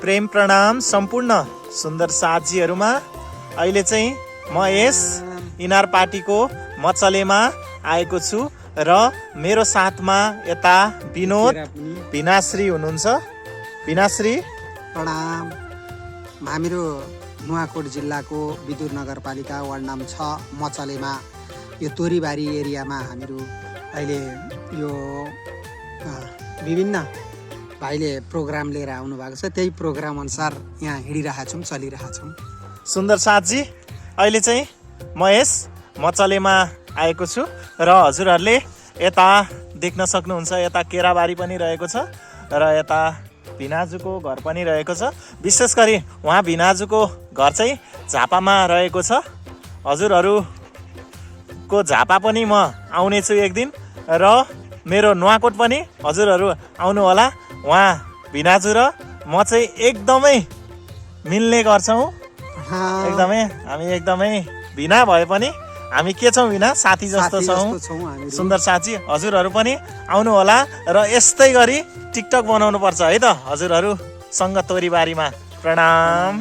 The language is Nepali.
प्रेम प्रणाम सम्पूर्ण सुन्दर साथीहरुमा। अहिले चाहिँ म यस इनार पार्टीको मचलेमा आएको छु र मेरो साथमा यता विनोद भिनाश्री हुनुहुन्छ। भिनाश्री प्रणाम। हामीहरू नुवाकोट जिल्लाको विदुर नगरपालिका वार्ड नम्बर 6 मचलेमा यो तोरीबारी एरियामा हामीहरू अहिले यो विभिन्न भाइले प्रोग्राम लिएर आउनु भएको छ, त्यही प्रोग्राम अनुसार यहाँ हिँडिरहेका छौँ, चलिरहेका छौँ। सुन्दर साथजी, अहिले चाहिँ म यस मचलेमा आएको छु र हजुरहरूले यता देख्न सक्नुहुन्छ, यता केराबारी पनि रहेको छ र यता भिनाजुको घर पनि रहेको छ। विशेष गरी उहाँ भिनाजुको घर चाहिँ झापामा रहेको छ। हजुरहरूको झापा पनि म आउनेछु एक दिन र मेरो नुवाकोट पनि हजुरहरू आउनु होला। उहाँ भिनाजु र म चाहिँ एकदमै मिल्ने गर्छौँ। हामी एकदमै भिना भए पनि हामी के छौँ, भिना साथी जस्तो छौँ। सुन्दर साथी, हजुरहरू पनि आउनु होला र यस्तै गरी टिकटक बनाउनु पर्छ है त हजुरहरूसँग तोरीबारीमा। प्रणाम।